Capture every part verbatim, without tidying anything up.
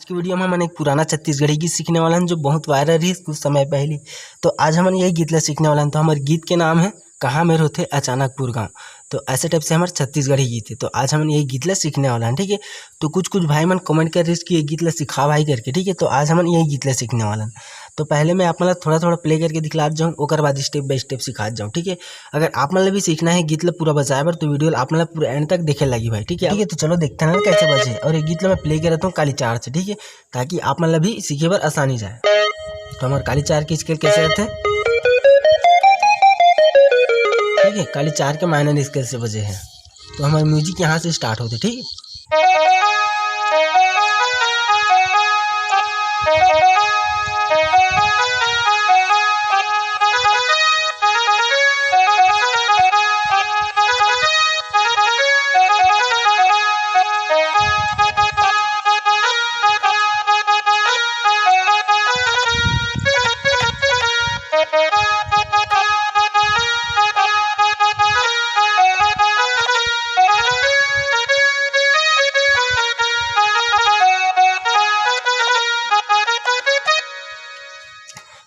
कि वीडियो में हमन एक पुराना छत्तीसगढ़ी गीत सीखने वाला हन, जो बहुत वायरल रहिस कुछ समय पहले। तो आज हमन यही गीत ला सीखने वाला हन। तो हमर गीत के नाम है कहाँ मेर होथे अचानकपुर गाँव। तो ऐसे टाइप से हमर छत्तीसगढ़ी गीत है। तो आज हमन यही गीत ला सीखने वाला हन, ठीक है। तो कुछ कुछ भाई मन कमेंट कर रहिस कि ये गीत ला सिखा भाई करके, ठीक है। तो आज हमन यही गीत ला सीखने वाला हन। तो पहले मैं आप मन ला थोड़ा थोड़ा प्ले करके दिखलात जाऊँ, ओकर बाद स्टेप बाय स्टेप सिखात जाऊँ, ठीक है। अगर आप मन ला भी सीखना है गीत ला पूरा बजाए बर, तो वीडियो ला आप मन ला पूरा एंड तक देखे लागी भाई, ठीक है। ठीक है, तो चलो देखते हैं ना कैसे बजे। और ये गीत ला मैं प्ले करत हूँ काली चार से, ठीक है, ताकि आप मन ला भी सीखे बर आसानी जाए। तो हमारे काली चार की स्केल कैसे रहते हैं, ठीक है, काली चार के माइनर स्केल से बजे हैं। तो हमारे म्यूजिक यहाँ से स्टार्ट होते, ठीक है।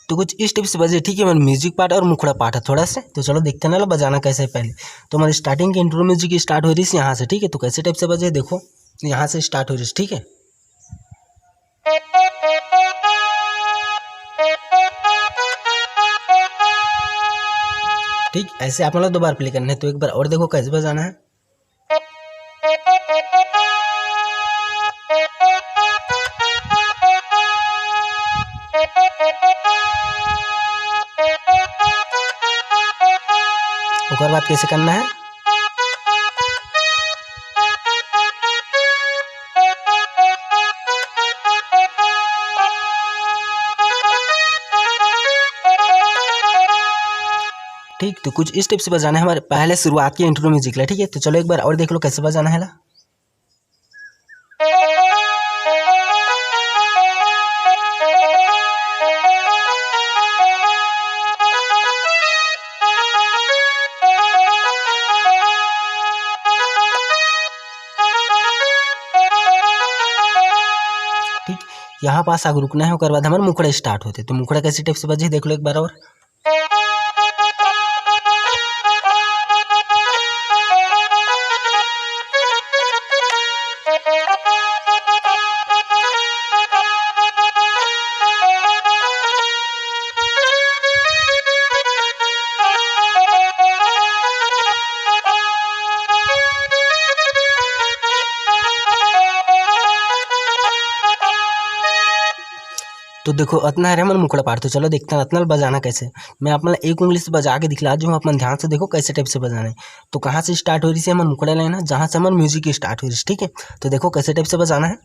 तो कुछ इस टाइप से बजे, ठीक है, हमारे म्यूजिक पार्ट और मुखड़ा पार्ट है थोड़ा से। तो चलो देखते हैं ना बजाना कैसे है पहले। तो हमारे स्टार्टिंग के इंट्रो म्यूजिक स्टार्ट हो रही है यहाँ से, ठीक है। तो कैसे टाइप से बजे देखो, यहाँ से स्टार्ट हो रही है, ठीक है। ठीक ऐसे आप लोग दो बार प्ले करना है। तो एक बार और देखो कैसे बजाना है। ओकर बाद कैसे करना है। ठीक, तो कुछ इस टाइप से बजाना है हमारे पहले शुरुआत के इंट्रो म्यूजिक ला, ठीक है। तो चलो एक बार और देख लो कैसे बजाना है ला। ठीक, यहाँ पास आगे रुकना है, ओकर बाद हमारे मुखड़ा स्टार्ट होते। तो मुखड़ा कैसे टाइप से बजे देख लो एक बार और। तो देखो, अतना हरे हमर मुखड़ा पार्ट। तो चलो देखते हैं अतना ल बजाना कैसे। मैं आप मन ला एक उंगली से बजा के दिखला दूँ, अपन ध्यान से देखो कैसे टाइप से बजाना है। तो कहाँ से स्टार्ट हो रही है हमर मुखड़ा लाइन है, जहाँ से हमर म्यूजिक स्टार्ट हो रही है, ठीक है। तो देखो कैसे टाइप से बजाना है।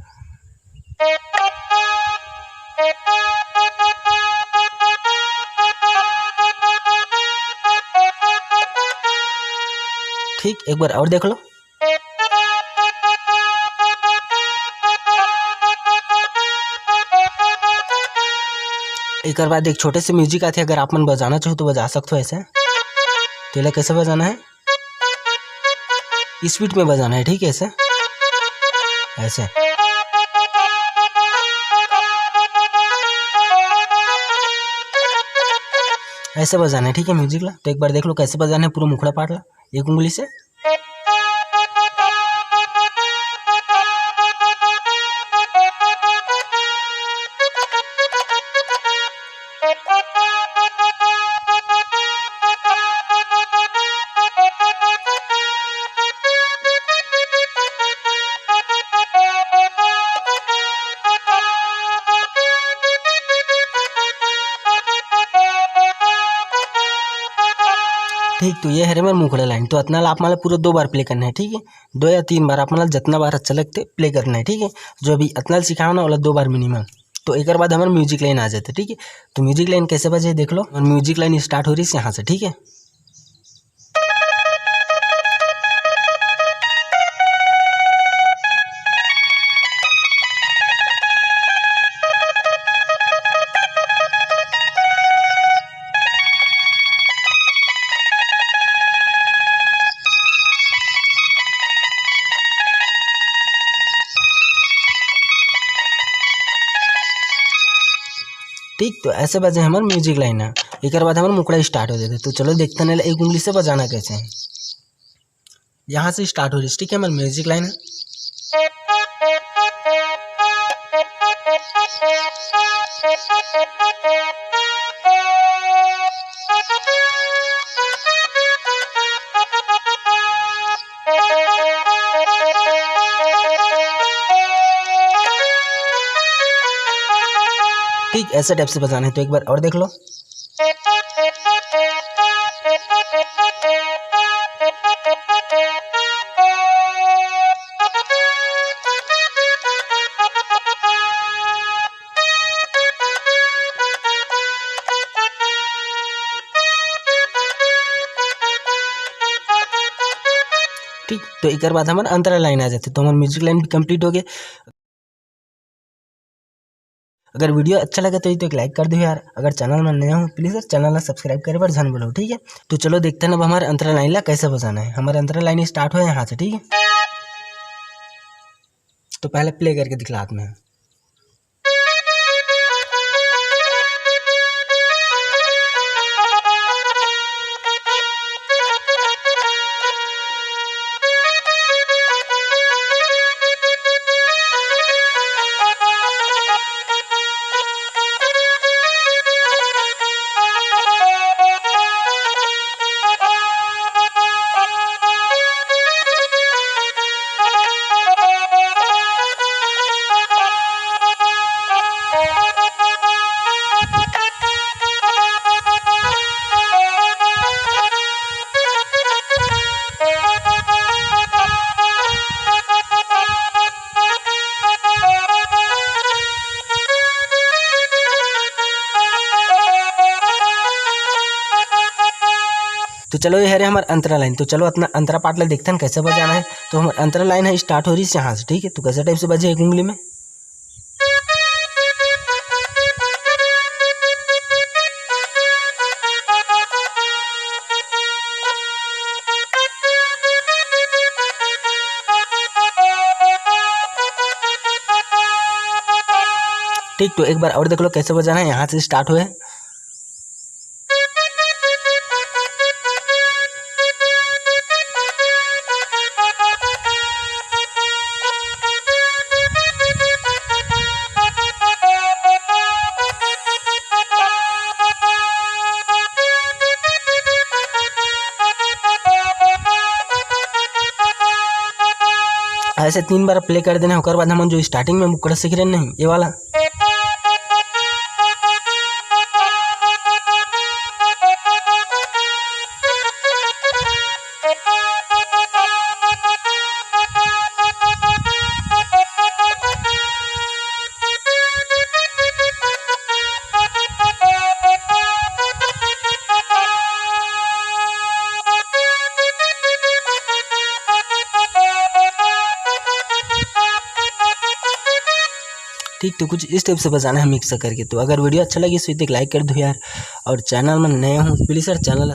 ठीक, एक बार और देख लो। एकर बाद एक छोटे से म्यूजिक आथे, अगर आप मन बजाना चाहो तो बजा सकते हो ऐसे। तो एला कैसे बजाना है, स्पीड में बजाना है, ठीक है, ऐसे, ऐसे, ऐसे बजाना है, ठीक है, म्यूजिक ला। तो एक बार देख लो कैसे बजाना है पूरा मुखड़ा पार्ट ला एक उंगली से। ठीक, तो ये हरे हमर मुखड़ा लाइन। तो अतना ला आप मन ला पूरा दो बार प्ले करना है, ठीक है, दो या तीन बार, आप मन ला जितना बार अच्छा लगते प्ले करना है, ठीक है। जो अभी अतना ला सिखाओ ना, ओला दो बार मिनिमम। तो एकर बाद हमर म्यूजिक लाइन आ जाते, ठीक है। तो म्यूजिक लाइन कैसे बजे देख लो, और म्यूजिक लाइन स्टार्ट हो रही है यहाँ से, ठीक है। ठीक, तो ऐसे बजे हमर music line ह। एकर बाद हमर मुखड़ा start हो जाथे। तो चलो देखथन एला एक उंगली से बजाना कैसे है। यहाँ से start हो रही, ठीक है, हमर music line ह। ठीक, ऐसे type से बजाना है, तो एक बार और देख लो। ठीक, तो एकर बाद हमर अंतरा line आ जाथे, तो हमर music line भी complete हो गए। अगर video अच्छा लगे तो, तो एक like कर दो यार। अगर channel में नए हो, please यार, channel ला subscribe करे बर झन भूलो, ठीक है। तो चलो देखथन अब हमर अंतरा line ला कैसे बजाना है। हमर अंतरा line start हो यहाँ से, ठीक है। तो पहले play करके दिखलात में। तो चलो, ये हरे हमर अंतरा line। तो चलो, अपना अंतरा part ला देखथन कैसे बजाना है। तो हमर अंतरा line है, start हो रही है यहाँ से, ठीक है। तो कैसे type से बजे एक उंगली में। ठीक, तो एक बार और देख लो कैसे बजाना है, यहाँ से start हुए। ऐसे तीन बार play कर देना, ओकर बाद हमन जो starting में मुखड़ा सीख रहे नहीं, ये वाला। ठीक, तो कुछ इस type से बजाना है mix करके। तो अगर video अच्छा लगे तो एक like कर दो यार, और channel में नए हो please यार channel